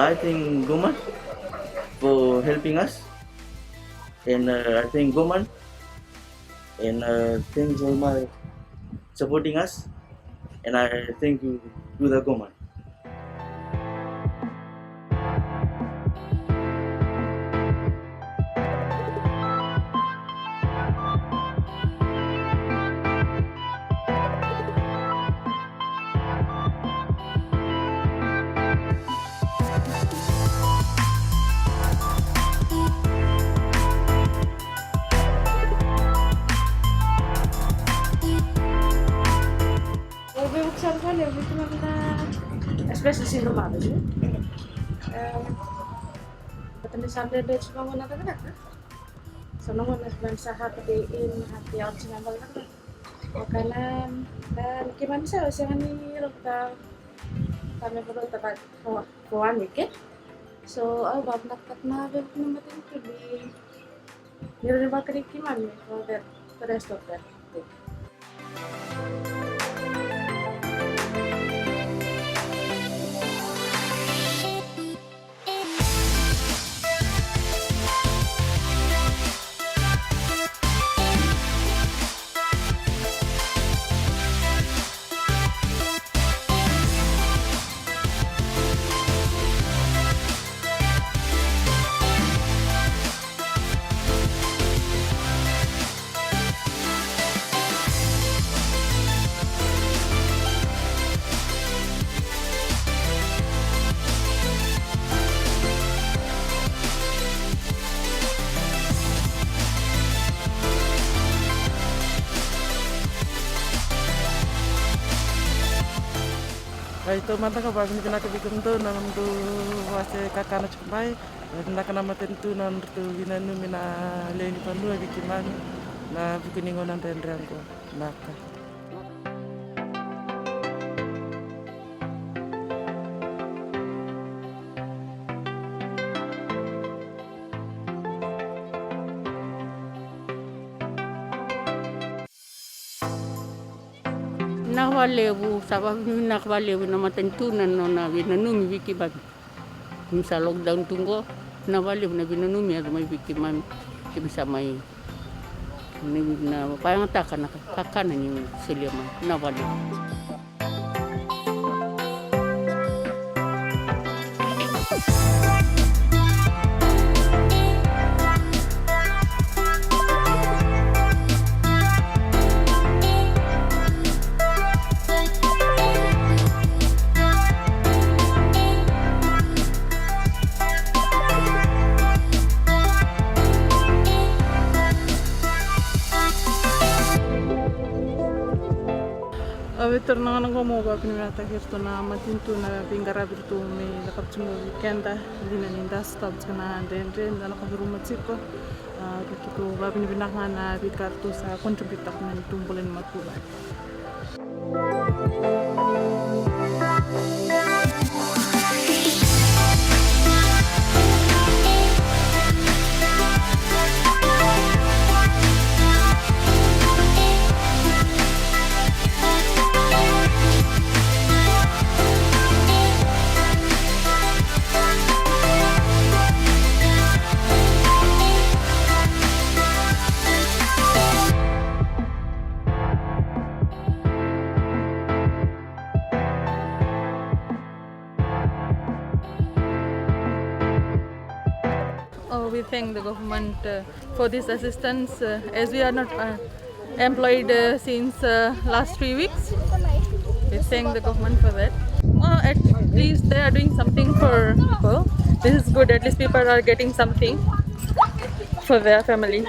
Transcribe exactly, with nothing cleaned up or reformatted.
I thank government for helping us, and uh, I thank government, and uh, thanks all my supporting us, and I thank you to the government. Au veivuke sara ga ni veivuke na, especially single mothers, e? Em, baleta ni sa dredre tiko na gauna cakacaka. So na gauna mani sa half day in, half day out tiko na gauna cakacaka. O kaya na, na keimami sa sega ni rauta, keimami rauta vata for, for one week, e? So au vakavinavinaka na veivuke na matanitu ni ni rawa ni vakariki keimami for the, the rest of the day. Ai, taumada ga vakavinavinaka vei kemudou na nomudou wase kakana tiko mai. Vinaka na matanitu na nodratou veinanumi na lewe ni vanua vei keimami na vuku ni gauna dredre oqo. Vinaka. Vinaka vakalevu, sa vakavinavinaka vakalevu na matanitu na nona veinanumi vei keimami. Ni sa lockdown tu qo, vinaka vakalevu na veinanumi yaco mai vei keimami, keimami sa mai, ni na vakayagataka na kakana ni solia mai. Vinaka vakalevu. Au via taura na gauna oqo meu vakavinavinakataki iratou na matanitu na veiqaravi iratou me cakava tiko vei keda, dina ni da sotava tiko na dredre, da lako curuma tiko. A, keitou vakavinavinaka ga na veika ratou sa contribute-taka na neitou bula ni matavuvale. Oh, we thank the government, uh, for this assistance, uh, as we are not, uh, employed, uh, since, uh, last three weeks. We thank the government for that. Uh, at least they are doing something for people. This is good. At least people are getting something for their family.